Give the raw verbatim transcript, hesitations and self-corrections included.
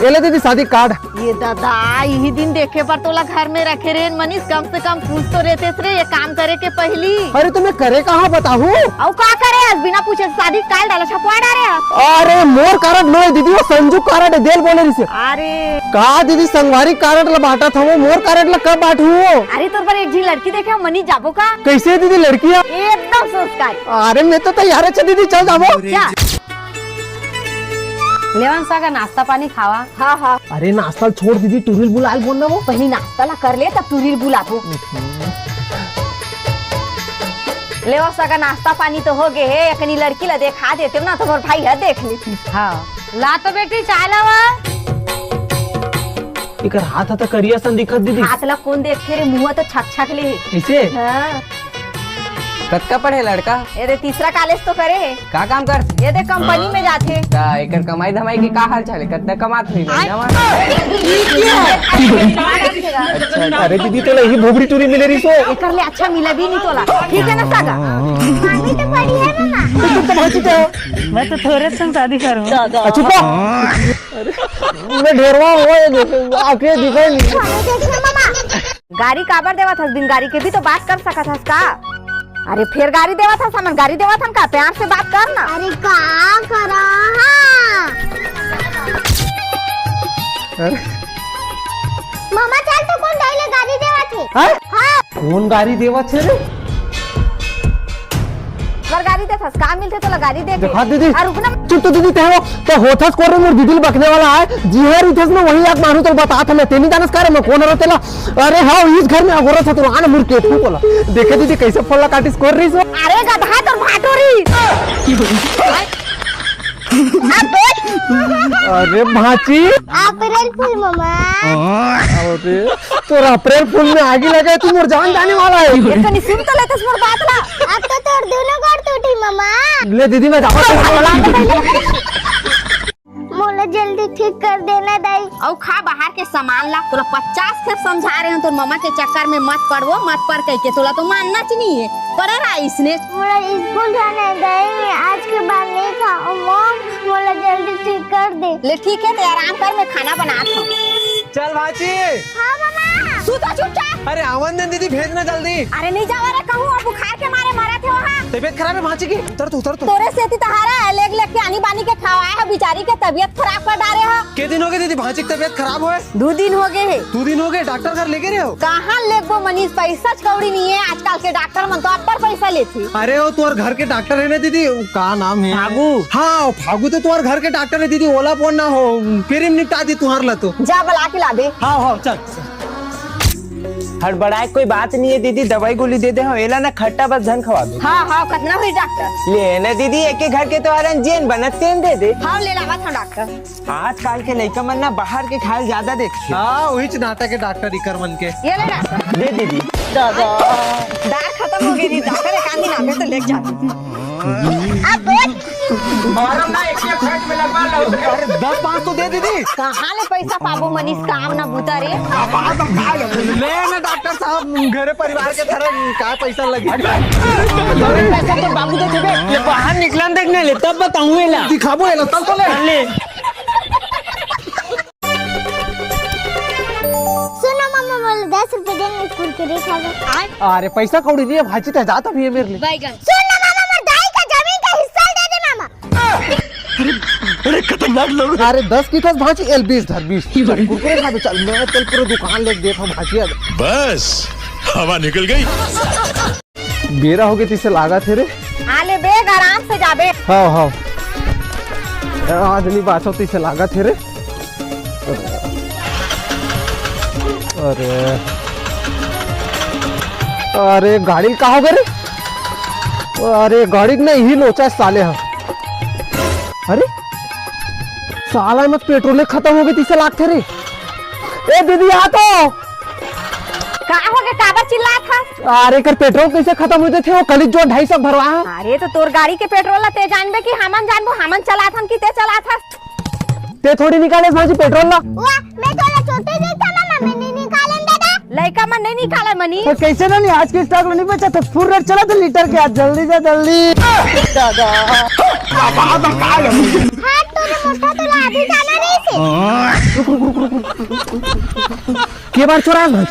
ये ले दीदी शादी कार्ड। ये दादा, इही दिन देखे बर तोला घर में रखे रेहेन मनीष, कम से कम पूछ तो रेतेस रे ये काम करे के पहिली। अरे तो मैं करे कहाँ बताहूँ? अउ का करे हस, बिना पूछे शादी कार्ड ला छपवा डारे हस। अरे मोर कारड नोहे दीदी, वो संजू कारड हे, दे ल बोले रिहिसे। अरे का दीदी, संगवारी कारड ला बांटत हवं, मोर कारड ला कब बांटहूँ? अरे तोर बर एक झी लड़की देखे हवं, मनीष, जाबो का? कइसे दीदी लड़की हे? एकदम संस्कारी। अरे मैं तो तैयार हँव दीदी, चल जाबो। जा। लेवन सागा नाश्ता पानी खावा। हाँ, हाँ। अरे नाश्ता ल छोड़ दीदी, टूरी ल बुलाय ल बोल ना वो। पहिली नाश्ता ला कर ले, तब टूरी ल बुलाबो। लेवा सगा नाश्ता पानी तो हो गे हे, एकनी लड़की ला देखा देतेव ना, तो मोर भाई ह देख लेतिस। हाँ। ला तो बेटी, चाय लावा। एकर हाथ ह त करिया सन दिखत दीदी। हाथ ला कोन देखथे रे, मुँह तो छक छक ले हे। कइसे? हाँ। कतका पढ़े लड़का? ये दे तीसरा कॉलेज तो करे हे। का काम कर? ये दे कंपनी में जाथे। का एकर कमाई धमाई के का हाल चाल हे? कतना कमात होही महीना म? अच्छा, अरे दीदी, तोला इही भोगरी टूरी मिले रिहिस ओ। एकर ले अच्छा मिला भी नहीं तोला। ठीक है ना सागा? मामी तो बड़ी है मामा। तू तो भांची तो। मैं तो थोड़े से शादी करूँ। अच्छा, चुप रह। अरे, मैं ढेरवा हुआ ये देखे, आंखें दिखाई नहीं। गारी काबर देवत हस? बिन गारी के भी तो बात कर सकत हस का? अरे फेर गारी देवत हस, हमन गारी देवत हन का? प्यार से बात कर ना। अरे का करा? हाँ। अरे। मामा चल तो कोन दाई ले गारी देवत हे? हाँ? हाँ। कोन गारी देवत हे रे? पर गारी देथस का? मिलथे तोला गारी दे के। देखा दीदी। अरे रुक ना। चुप तो दीदी, तैं हो, तैं होथस कोन रे मोर दीदी ल बकने वाला हे? जिहां रहिथस ना वहीं आके मारहूं तोला बतात हंव मैं, तैं नइ जानस का रे मैं कोन हरंव तेला? अरे हाँ, इस घर में अगोरत हंव तोला, आना मुड़ के फूक वाला। देखे दीदी कइसे फोन ला काटिस कोन रहिस ओ। अरे गधा तोर भाटो रहिस। अरे भांची। अप्रैल फूल मामा। अरे तोर अप्रैल फूल में आगी लगे, तू मोर जान जाने वाला हे। ये कनी सुन तो लेतस मोर बात ला। अब तो तोर दोनों गोड़ टूटी मामा। ले दीदी, मैं जावत हंव। मोला जल्दी ठीक कर देना दाई। अउ खा बाहर के सामान ला। तोला पचास खेप समझा रहे हंव, तोर ममा के चक्कर में मत पड़ वो, मत पड़ कहिके। तोला तो मानना च नहीं हे, पर रहा इसने। मोला स्कूल जाना हे दाई, मैं आज के बाद नहीं खाऊं। मॉम, मोला जल्दी ठीक कर दे। ले ठीक हे, तैं आराम कर, मैं खाना बनात हंव। चल भांची। हाँ मामा। सुता चुपचाप। अरे आवन दे दीदी, भेज ना जल्दी। अरे नहीं जावा रे कहूँ, अब बुखार के मारे मरत हे वहाँ। तबीयत खराब हे भांची के? उतर तो, उतर तो। तोरे सेती तहारा लेग लेग के आनी बानी के खवाए हे, बिचारी के तबीयत खराब कर डारे हे। के दिन हो गे दीदी भांची के तबीयत खराब होय? दू दिन हो गे हे। दू दिन हो गे, डॉक्टर घर लेगे रेहेव? कहाँ लेगबो मनीष, पइसा कौड़ी नहीं हे, आजकल के डॉक्टर मन तो अब्बड़ पइसा लेथे। अरे वो तोर घर के डॉक्टर हे ना दीदी, का नाम हे? फागू। हाँ, फागू तो तोर घर के डॉक्टर हे दीदी, ओला फोन ना हो, free में निपटा दी तुहार ला तो। जा बला के ला दे। हाँ, हाँ, चल। हड़बड़ाए कोई बात नहीं हे दीदी, दवाई गोली दे दे हंव, एला ना खट्टा बस झन खवाबे। हाँ, हाँ, कतना होही डॉक्टर? ले ना दीदी, एके घर के तो हरन, जेन बनत तेन दे दे। हाँ, ले लावत हंव डॉक्टर। आजकल के लइका मन ना बाहर के खाए ल ज्यादा देखथे। हाँ, उहीच नाटक हे डॉक्टर इकर मन के। ये ले डॉक्टर। दे दीदी। दादा। दार खतम हो गे री, डॉक्टर एक आदमी नामे तो लेके जाते। मारम ना, एक एक फेंट में लगवा लो। अरे दस पाँच तो दे दीदी। कहाँ ले पइसा पाबो मनीष, काम ना बूता रे। ले ना डॉक्टर साहब, घरे परिवार के धरम का पइसा लगी। अरे पैसा तो बाबू देथे बे। ये बाहर निकलन देख ना ले, तब बताऊँ एला। दिखाबो एला, चल तो ले। ले। सुन ना मामा, मोला दस रुपया दे ना, कुरकुरे खाबो। अरे पइसा कौड़ी नहीं हे भांची, तैं जात अभी हे मेर ले। सुन ना मामा, मोर दाई के जमीन के हिस्सा दे दे मामा। अरे खतरनाक लोग। अरे दस किथस भांची, एल बीस धर, बीस। चल, कुरकुरे खाबे, चल, मैं तेला पूरा दुकान लेके देत हंव भांची अब। बस, हवा निकल गई। बेरा हो गे तइसे लागत हे रे। हाँ ले बेग, आराम से जाबे। हाँ, हाँ। आज नहीं बांचव तइसे लागत हे रे। अरे। अरे, गाड़ी ल का हो गे रे? अरे, गाड़ी ल नहीं लोचा साले ह। अरे, साला म पेट्रोल खतम हो गे तइसे लागथे रे। ए दीदी, आ तो। का हो गे, काबर चिल्लात हस? अरे, एकर पेट्रोल कइसे खतम हो जाथे? वो कली जो ढाई सौ भरवा। अरे, तो तोर गाड़ी के पेट्रोल ला तैं जानबे कि हमन जानबो? हमन चलात हन कि तैं चलात हस? तैं थोड़ी निकालेस भांची पेट्रोल ला। वाह, मैं तोला छोटे देख था मामा, मैं नहीं निकालन दादा। लइका मन नहीं निकाले मनीष। तो कइसे ना नहीं, आज के स्टॉक ला नहीं बेचा तो फुल रेट चला तो लीटर के, आज जल्दी जा जल्दी। दादा। हाथ तो रे मोटा तो ला अभी जाना नहीं से। के बार चोराय भाई?